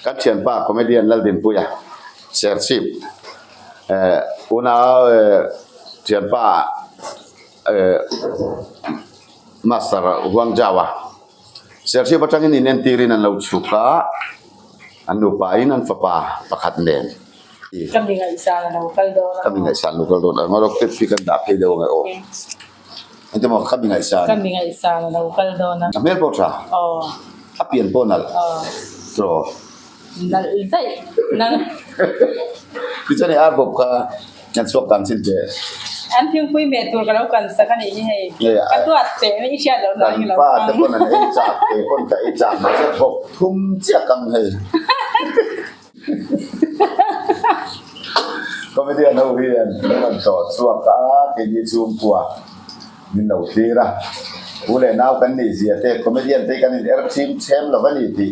Kan thianpa comedian Laldinpuia Serchhip eh unau eh thianpa eh Master Huangzhau-a Serchhip atangin in entirin an lo chhuk a, an nupain an fapa pakhat nen. Ka mi ngaihsan a lo kal dawn a. Ka mi ngaihsan a lo kal dawn a, ngaw tep hi kan dah phei deuh ang e aw. Engti maw ka mi ngaihsan. Ka mi ngaihsan a lo kal dawn a. A hmel pawh tha. Aw. A pian pawh nalh. Aw. Tawh. Nalh zaih nang. Tichuan i ar bawp kha an chhuak dan chin teh. An thingpui meh tur ka lo kan sak a nih hi hei. Ka duat teh mai i hriat loh hna i lo Kan pa te pawn an ei chak kei pawn ka ei chak mahse bawp thum chiah kang hei. Comedian ho hian min rawn tlawh chhuak a, keini chhungkua min lo thlir a. U leh nau kan nih zia te comedian te kan in er chim chhem lo a ni tih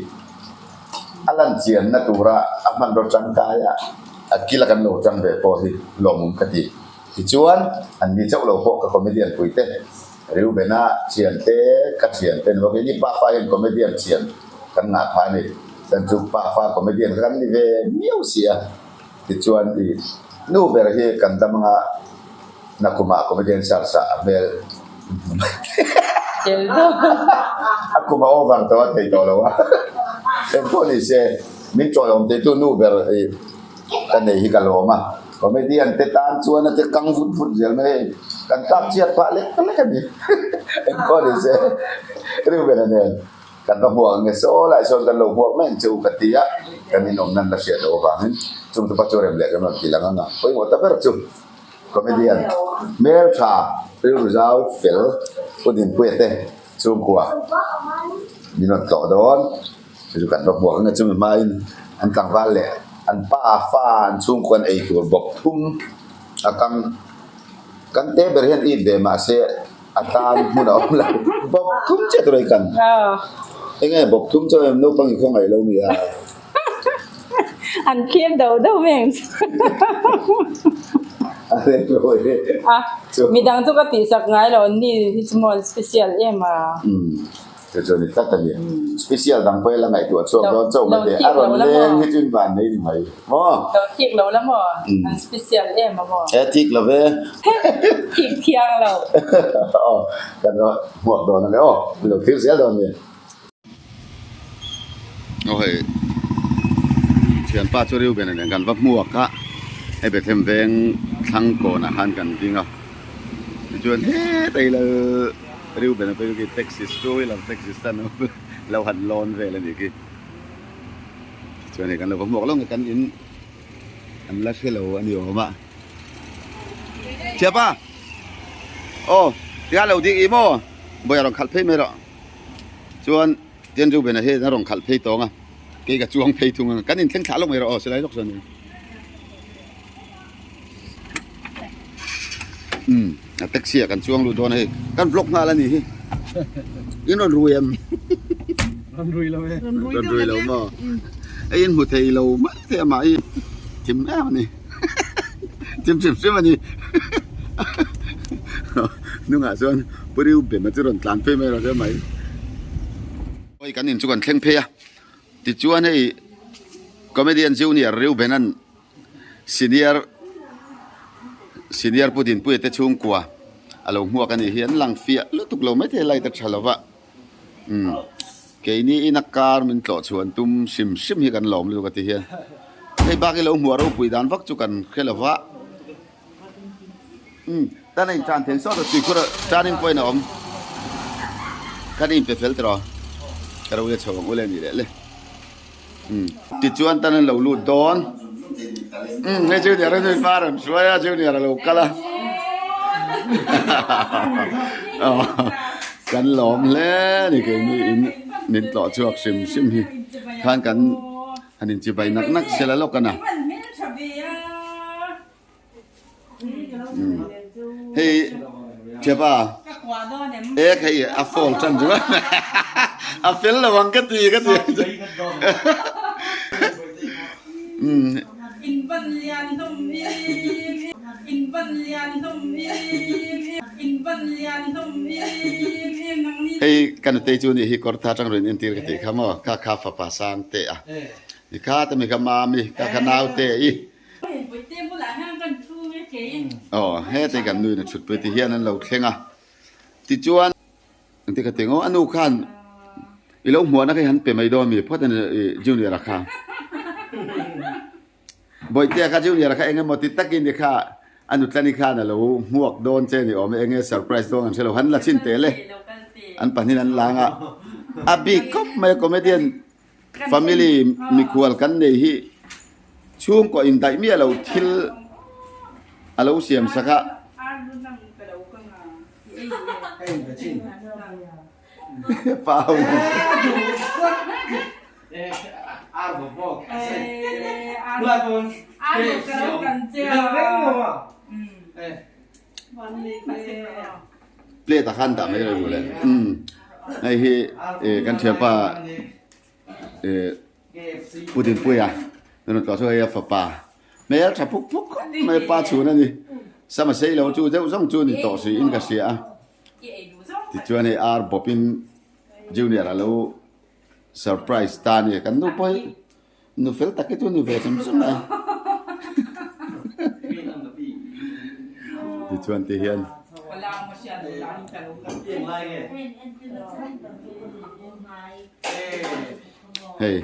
a lan chianna tura a hmanraw tangkai a, a kila kan lo tang ve pawh hi lawmawm ka ti. Tichuan, an ni chauh lo pawh ka comedian pui te, Reuben-a thian te, ka thian te ni bawk hi, ni pafa hian comedian thian kan ngah phah a ni. Chuan chu pafa comedian kha kan ni ve miau si a. Tichuan i nu ber hi kan dam anga nakumah comedian search ah a hmel a kum a over tawh a thei tawh lo a. Engpawh ni se min tawiawm theitu nu ber i ka nei hi ka lawm a. Comedian te tan chuan a ti kang vut vut zel mai hei kan tlak chiat phah lek lek a ni. Engpawh ni se Reuben-a nen kan va hmuak ang nge saw lai sawn kan lo hmuak mai ang che u ka ti a, kan inawm nan la hriat loh avangin chung te pawh chu rem leh kan rawn ti lang ang a, pawimawh ta ber chu comedian hmeltha rilru zau fel Pu Dinpuia te chhungkua min rawn tlawh dawn. Chu chu kan va hmuak ang e, chumi hmain an tlangval leh an pa fa an chhungkua an ei tur bawk thum a kang. Kan te ber hian it ve mah se a tan hmun a awm lo. Bawk thum chiah tur a i kan. Eng nge bawk thum chu em naupang i khawngaih lo mi a. An thlir do do mai ang chu. A rem lo e. A midang chu ka tihsak ngai lo ni hi chu maw an special em a. Chu chu a ni tlat a ni. Special dang pawh ila ngaihtuah chhuak dawn chauh mai teh. A rawn leng hi chu in van nei ni mai maw? Lo thik lo la maw? An special em a maw? E thik lo ve. Thik thiang lo. Aw kan lo hmuak dawn a ni aw. Min lo thlir zel dawn a ni. Aw hei thianpa chu Reuben a nen kan va hmuak a, hei Bethlehem veng thlang kawnah khan kan ding a, tichuan hetah hi lal Reuben a phei khi taxi two wheeler taxi stand a lo han lawn vel a nih khi tichuan hei kan lo va hmuak lawng e kan in an la hre lo a ni awm a thiapa aw tikhan lo dik i maw bawi a rawn khalh phei mai rawh chuan tian Reuben a hian a rawn khalh phei tawng a kei ka chuang phei thung a kan inthleng thlah lawk mai rawh aw silai lawk chuan umm a taxi ah kan chuang lut dawn a hei kan vlog nghal a nih hi in rawn rui em rawn rui lo e rawn rui lo maw hei in hmu thei lo mai thei a mah hi thim em a ni thim hrim hrim a ni hnungah chuan pu riu bem a chu rawn tlan phei mai rawh se mai hawi kan in chu kan thleng phei a tichuan hei comedian junior Reuben an Senior Senior Pu Dinpuia te chhungkua a lo hmuak a nih hi an lang fiah lutuk lo maithei light a tha lo va umm keini ina car min tlawh chhuan tum hrim hrim hi kan lawm lutuk a ti hian hei bak hi lo hmuah ropui dan vak chu kan hre lo va umm tan a intan thei sawt a tuikhur ah turning point a awm kan inpe fel tawh ka ro le chho ang ule a nih leh le. Tichuan tan an lo lut dawn. Umm hei junior a nui hma rawn hruai a junior a lo kal a. Kan lawm hle a ni keini in min tlawh chhuak hrim hrim hi. Khan kan han inchibai nak nak sela lawk a na. Hei thiapa ek hei a fall tan chu a fel lo ang ka ti ka ti hei ka nutei chu nih hi kawrtha atang rawn entir ka tih kha maw kha kha fapa sang te a. Nikha te mi kha mami ka kha naute i. Aw hete kan nuin a thutpui ti hian an lo thleng a. Tichuan engti ka ti ang aw a nu khan i lo hmuahna kha i han pe mai dawn mi phawt a ni junior a kha. Bawihtea kha junior a kha eng emaw ti takin i kha a nutlani khan a lo hmuak dawn che ni awm e enge surprise dawn an hre lo han la chhin teh le an pahnih an lang a a bik khawp mai a comedian Family mikhual kan nei hi chhungkaw indaih miah lo thil a lo siam sak a. Plate ah khan dah mai lo le. Hei hi kan thianpa Pu Dinpuia nuna tlawh chu hei a fapa hmel tha phuk phuk khawp mai pa chhun a ni. Sama sei lo chu deuh zawng chu ni tawh si in ka hria a. Tichuan hei ar bawp in junior a lo surprise ta a ni. Kan nu pawh hi nu fel tak hi chu ni ve chum chum mai. Tichuan ti hian. Hei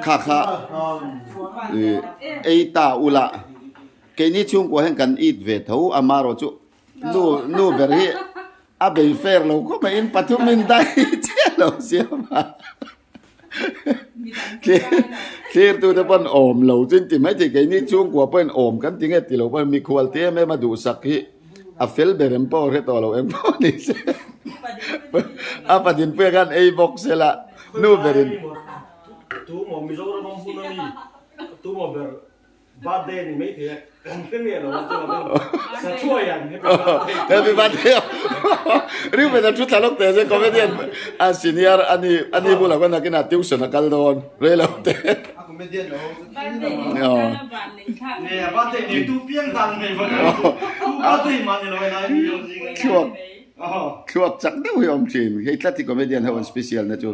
kha kha ei ta ula keini chhungkua hian kan it ve tho amarawh chu nu nu ber hi a bei fair lo khawp mai in pathum in dai chiah lo siam a thlir tu te pawn awm lo chu in ti mai thei keini chhungkua pawhin awm kan ti nge ti lo pawhin mikhual te em em a duhsak hi. A fel ber em pawh hre tawh lo eng pawh ni se a pathin pek an ei bawk se la nu berin. Tu maw Mizoram ang hun a mi tu maw ber birthday ni mai thei a kan hre miah lo a chuan sa thuai ang happy birthday happy birthday Reuben a thu thla lawk teh se comedian a senior ani ani bulah khawn nakinah tuition a kal dawn rei lo te. A comedian lo Thluak chak deuh hi a awm thin. Hei tlat hi comedian ho an special na chu.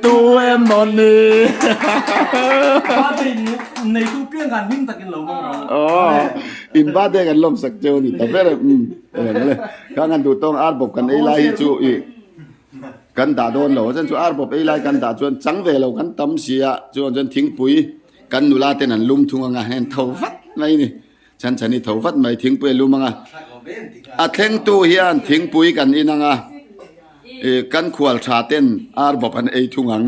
Tu emawni. Aw in birthday kan lawm sak cheu a ni ta ber e umm eng le khang an duh tawng ar bawp kan ei lai hi chu ih kan dah dawn lo a chuan chu ar bawp ei lai kan dah chuan chang ve lo kan tam si a chuan chuan thingpui kan nula ten an lum thung anga heng tho vat mai a ni. Chhan chhan hi tho vat mai thingpui a lum ang a, a thlengtu hian thingpui kan in ang a, ih kan khual tha ten ar bawp an ei thung ang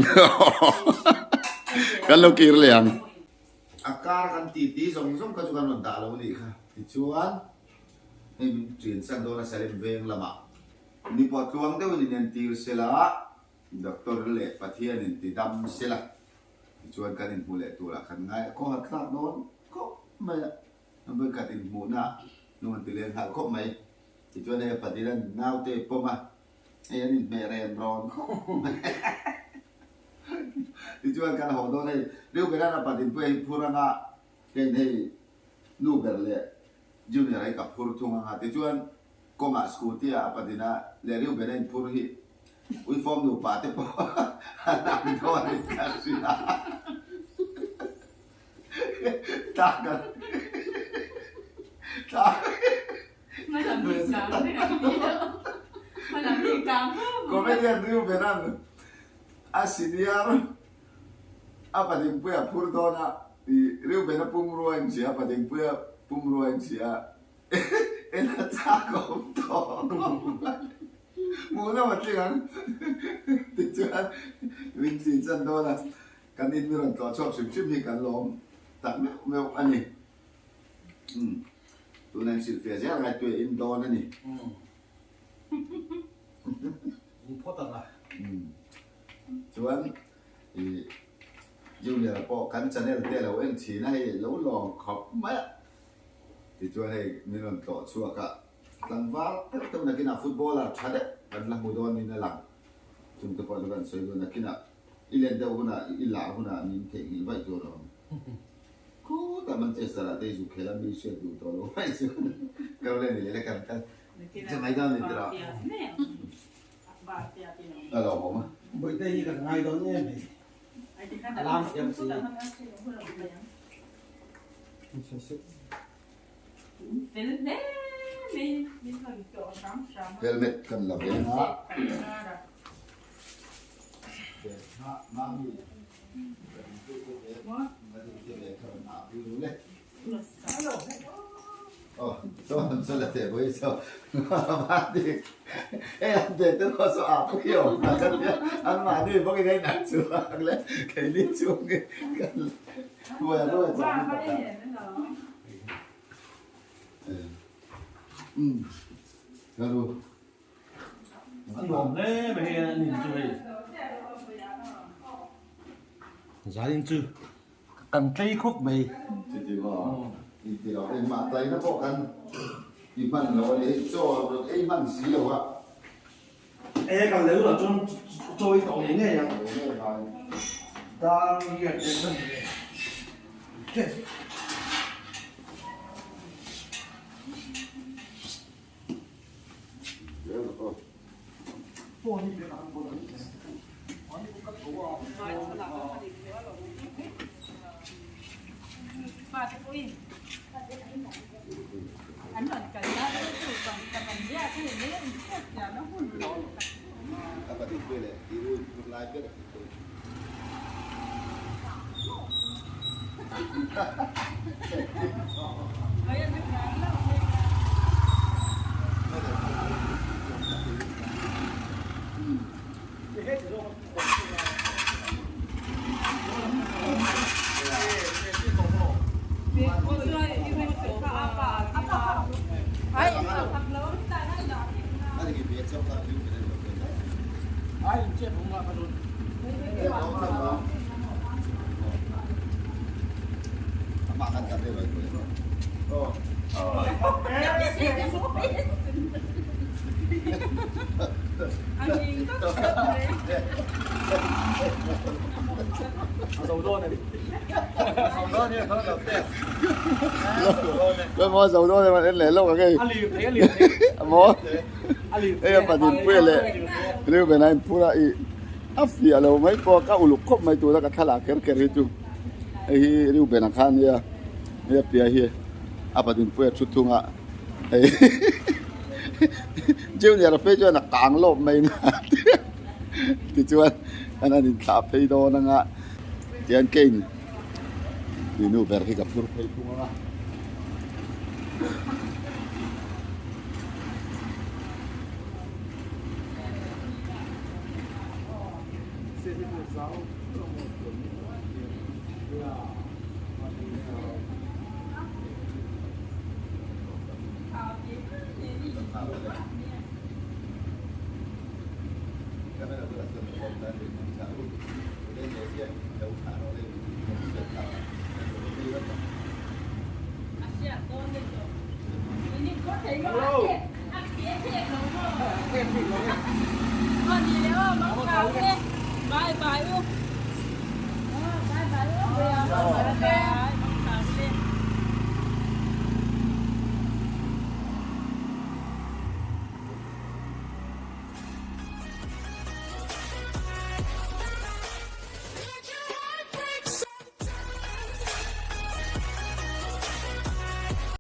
kan lo kir leh ang. A kar kan ti ti zawng zawng kha chu kan rawn dah lo a nih kha tichuan hei min ṭin san dawn a Salem veng lamah ni pawh tluang deuhin in entir sela Doctor leh Pathian in ti dam sela. Tichuan kan inhmuh leh turah kan ngai a, kawng a thlak dawn khawp mai a, vawikhat inhmuhna hnung an ti leng nghal khawp mai. Tichuan hei a patil an naute a pawm a, hei an inhmeh ren rawn khawp mai. Tichuan kan haw dawn hei Reuben-a'n a patil pawh hi phur anga keiin hei nu ber leh Junior hi ka phur thung anga tichuan kawngah scooty-ah a patina leh Reuben-a inphur hi Uifawm nupa te pawh an ang dawn in ka hria. Thla kan thla Comedian Reuben-a'n a senior a padingpuia phur dawn a, Reuben-a pumrua in hria, padingpuia pumrua in hria. En a chak awm tawh khawp mai. Hmuh na a tling ang tichuan min chin chan dawn a, kan in mi rawn tlawh chhuak hrim hrim hi kan lawm tak meuh meuh a ni. Umm tuna in hrilh fiah zel ngai tuia in dawn a ni. In phawt ang a. Umm chuan ih Junior pawh kan channel te lo en thin a hei lo lawm khawp mai a. Tichuan hei min rawn tlawh chhuak a, tlangval deuh deuh nakinah footballer tha deuh kan la hmu dawn niin a lang. Chung te pawh chu kan sawi dawn nakinah i let deuh hunah i lar hunah min theihnghilh vaih tur a awm. Khutah Manchester ah te i zuk khel a mi hriat duh tawh lo mai chu kal le ni leh kan kal che mai dawn ni tira a lo awm a. Bawihte hi kan ngai dawn em hei a lam thiam si. Helmet kan la ve a. A nuam hle mai hei a nin chu hei zanin chu kan tlei khawp mai. Chuti maw inti lo engmah tlaina pawh kan ti hman lo a ni hei chaw rawn ei hman si lo a. E kan leh hunah chuan chaw ei tawh ngei ngei ang. Dar riat leh zan leh. Maw zo dawn em en leh lawk ang hei maw hei a panin pui leh Reuben a inphur a ih a fiah lo mai pawh a ka uluk khawp mai tuna ka thlalak kher kher hi chu hei hi Reuben a kha ania hei a piah hi a panin pui a thu thung a hei Junior a phei chuan a kang lawp mai na tichuan an an inthlah phei dawn anga tihian keiin tui nu ber hi ka phur phei thung anga.